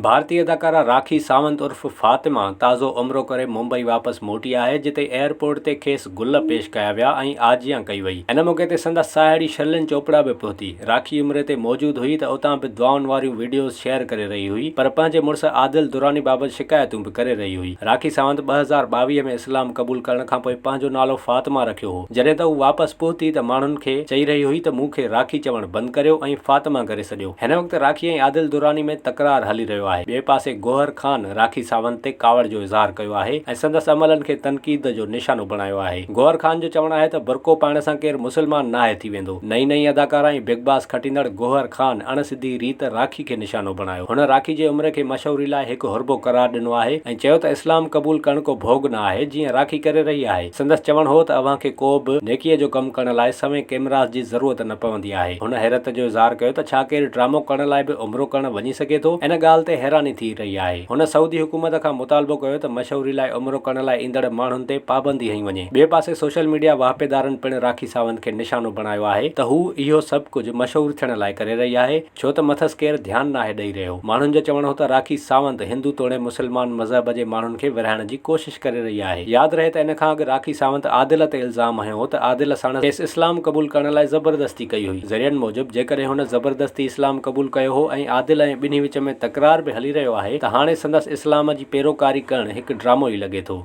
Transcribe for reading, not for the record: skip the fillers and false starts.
ڀارتي اداڪارا راکي ساونت عرف فاطمه تازو عمرو ڪري ممبئي واپس موٽي آهي جتي ايئرپورٽ تي کيس گل پيش ڪيا ويا ۽ آجيان ڪئي وئي. ان موقعي تي سندس ساهيڙي شرلين چوپڙا به پهتي. راکي عمري تي موجود هئي ته اتان به دعائن واريون وڊيوز شيئر ڪري رهي هئي پر پنهنجي مڙس عادل دراني بابت شڪايتون به ڪري رهي هئي. راکي ساونت 2022 ۾ اسلام قبول ڪرڻ کانپوء پنهنجو نالو فاطمه رکيو هو. جڏهن ته هو واپس پهتي ته ماڻهن کي چئي رهي هئي ته مون کي راکي چوڻ بند ڪريو ۽ فاطمه ڪري سڏيو. هن وقت راکي ۽ عادل دراني ۾ تڪرار هلي رهيو آهي. ٻئي پاسي گوهر خان راکي ساونت تي ڪاوڙ جو اظهار ڪيو آهي ۽ سندس عملن کي تنقيد جو نشانو بڻايو آهي. گوهر خان جو چوڻ آهي ته برقعو پائڻ سان ڪير مسلمان ناهي ٿي ويندو. نئين نئين اداڪارا ۽ بگ باس کٽيندڙ گوهر خان اڻ سڌي ريت راکي کي نشانو بڻايو. هن راکي جي عمري کي مشهوري لاء هڪ حربو قرار ڏنو آهي ۽ چيو ته اسلام قبول ڪرڻ ڪو ڀوڳ نه آهي جيئن راکي ڪري رهي آهي. سندس چوڻ هو ته اوهان کي ڪو به نيڪيء جو ڪم ڪرڻ لاء سوين ڪيمراز جي ضرورت نه پوندي آهي. هن حيرت جو اظهار ڪيو ته ڇا ڪير ڊرامو ڪرڻ لاء به عمرو ڪرڻ وڃي سگهي ٿو؟ ان ڳالهه تي حيراني ٿي رهي آهي. هن سعودي حڪومت کان مطالبو ڪيو ته مشهوري لاء عمرو ڪرڻ لاء ايندڙ ماڻهن تي پابندي هنئي وڃي. ٻئي پاسي سوشل ميڊيا واهپيدارن پڻ راکي ساونت کي نشانو بڻايو آهي ته هو اهو سڀ ڪجهه مشهور ٿيڻ لاء ڪري رهي آهي. ڇو ته مٿس ڪير ڌيان ناهي ڏئي رهيو. ماڻهن جو چوڻ هو ته راکي ساونت هندو توڙي مسلمان مذهب جي ماڻهن کي ورهائڻ جي ڪوشش ڪري رهي آهي. ياد رهي ته ان کان اڳ راکي ساونت عادل تي الزام هنيو هو ته عادل ساڻس کيس اسلام قبول ڪرڻ لاء زبردستي ڪئي هئي. ذريعن موجب جيڪڏهن هن زبردستي اسلام قبول ڪيو هو ۽ عادل ۽ ٻنهي وچ ۾ تڪرار به هلي رهيو آهي ته هاڻي سندس اسلام جي پيروڪاري ڪرڻ هڪ ڊرامو ئي لڳي ٿو.